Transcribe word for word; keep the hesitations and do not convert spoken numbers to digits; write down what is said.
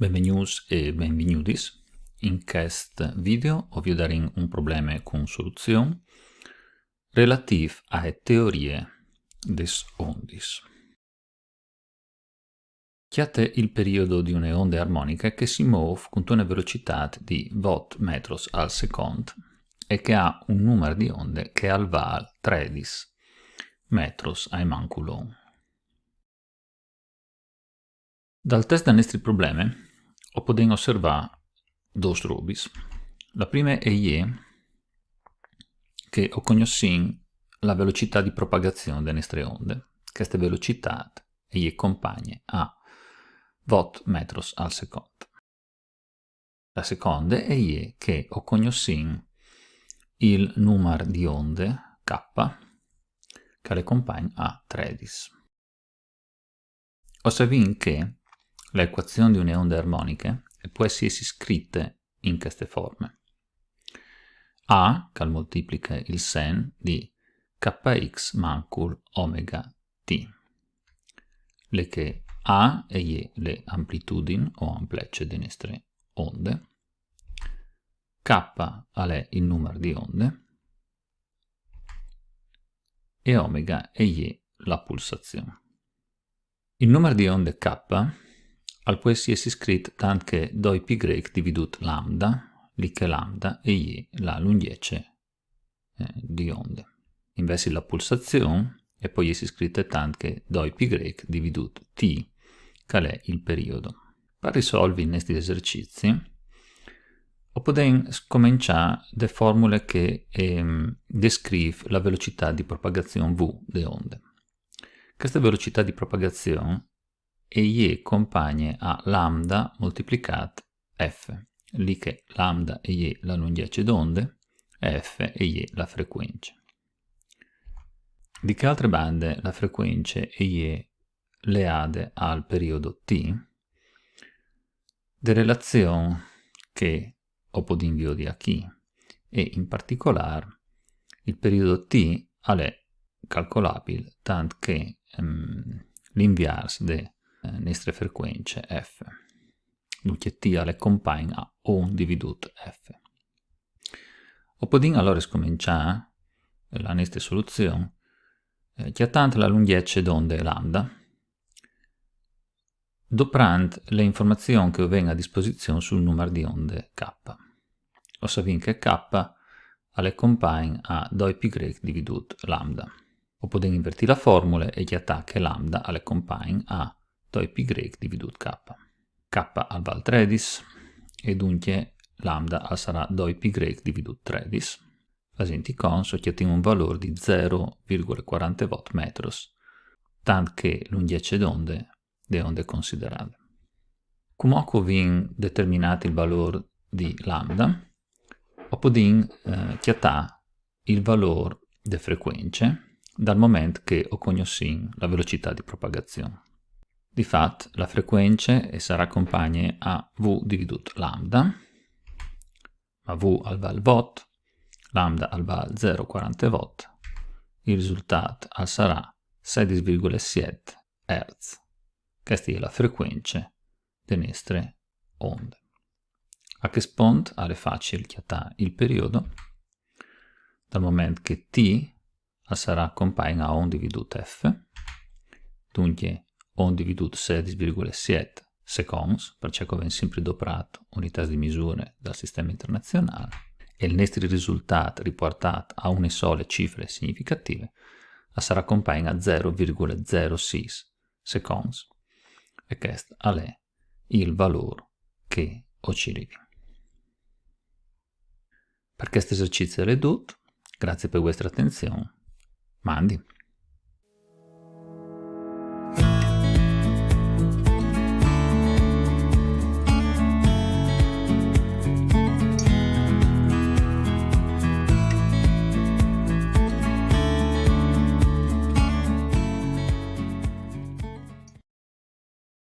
Benvegnûts e benvignudis. In chest video o viodarìn un probleme cun soluzion relativ ae teorie des ondis. Cjate il periodo di une onde armoniche che si môf cuntune velocitât di vot metros al secont e che e à un numar di onde che al vâl tredis metros ae mancul on. Dal test dal nestri probleme o podìn osservâ dôs robis. La prime e je che o cognossìn la velocitât di propagazion de nestre onde. Cheste velocitât e je compagne a vot metros al secont. La seconde e je che o cognossìn il numar di onde, k, che al è compagn a tredis. O savìn che la ecuazion di une onde armoniche e pues jessi scrite in cheste forme. A, che al moltipliche il sen di kx mancul omega t. Là che a e je la amplitudin o amplece de nestre onde, k al è il numar di onde e omega e je la pulsazion. Il numar di onde k al pues jessi scrit tant che doi pi grec dividût lambda, là che lambda e je la lungjece, eh, di onde. Invezit la pulsazion e pues jessi scrite tant che doi pi grec dividût t, che al è il periodo. Par risolvi i nestris esercizi, o podìn scomençâ de formule che, ehm, descrif la velocitât di propagazion v de onde. Cheste velocitât di propagazion e je compagne a lambda moltiplicât f, là che lambda e je la lungjece d'onde e f e je la frecuence. Di chê altre bande la frecuence e je leade al periodo t, de relazion che o podìn viodi achì, e in particolâr il periodo t al è calcolabil tant che, ehm, l'inviers de, eh, nestre frecuence f. Duncje t al è compagn a on dividût f. O podìn alore scomençâ la nestre soluzion, eh, cjatant la lungjece d'onde lambda, doprant la informazion che o vin a disposizion sul numar di onde k. O savìn che k al è compagn a doi pi grec dividût lambda. O podìn invertî la formule e cjatâ che lambda al è compagn a doi pi grec dividût k. K al vâl tredis e duncje lambda al sarà doi pi grec dividût tredis. Fasint i conts o cjatìn un valôr di zero virgule cuarantevot metros, tant che lungjece d'onde de onde considerade. Cumò che o vin determinât il valôr di lambda, o podìn, eh, cjatâ il valôr de frecuence dal moment che o cognossìn la velocitât di propagazion. Di fat, la frecuence e sarà compagne a v dividût lambda, ma v al vâl vot, lambda al vâl zero cuarantevot, il risultât al sarà sedis virgule siet hertz. Cheste e je la frecuence de nestre onde. A chest pont al è facil cjatâ il periodo, dal moment che t al sarà compagn a on dividût f, duncje on dividût sedis virgule siet seconts, parcè che o vin simpri doprât unitâts di misure dal sisteme internazionâl, e il nestri risultât ripuartât a une sole cifre significative al sarà compagn a zero virgule zero sîs seconts, e chest al è il valôr che o cirivin. Par chest esercizi al è dut, grazie pe vuestre atenzion, mandi.